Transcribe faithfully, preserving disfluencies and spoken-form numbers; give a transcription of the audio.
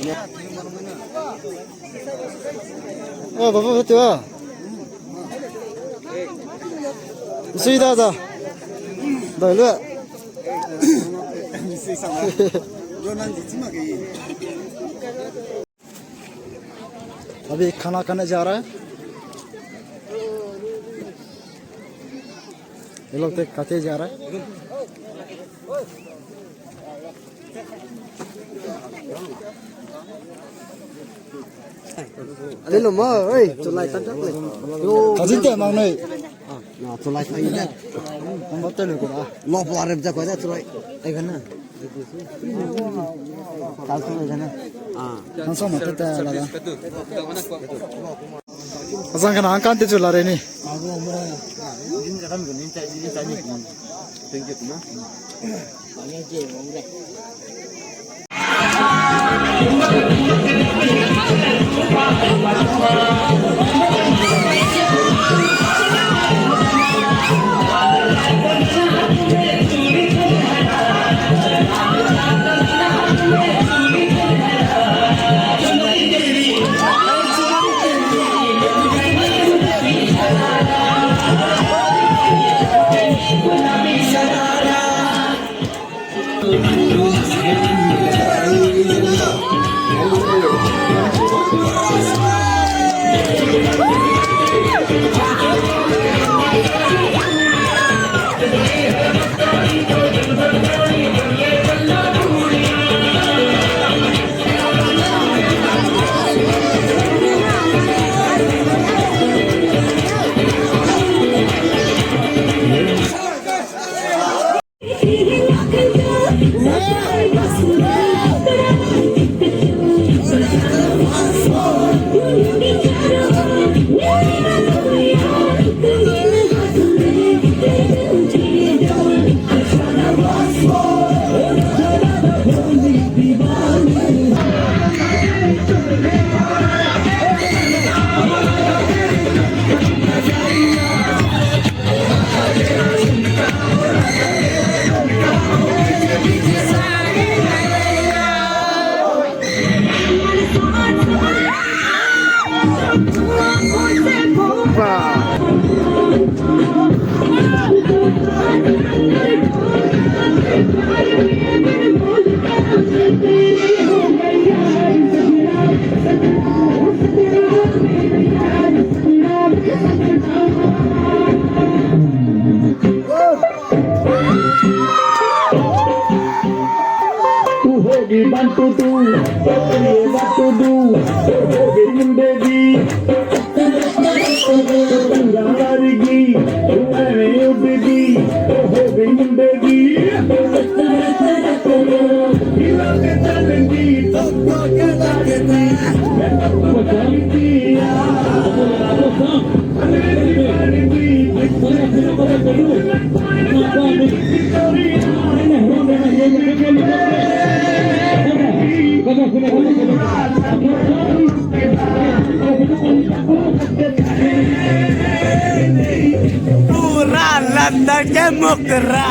Eh, baba, betul ah. Sui da da. Da lu. अभी खाना खाने जा रहा है। ये लोग तो खाते जा रहा है। Hello, ma, oi, chulai tak tak le. Yo. Kajin te mang noi. Na, chulai tak le. Ang ba te le ko da. Lo pla rem ja ko da chulai. Ai gana. Tal tu gana. Ah. Nang sa ma te te la da. Azang kana ang kan te chu la re ni. Thank you, ma. Uhogi bantu tu, uhogi bantu tu, uhogi nimbebi. Uhogi nimbebi, uhogi nimbebi. Pura landa ke mokra.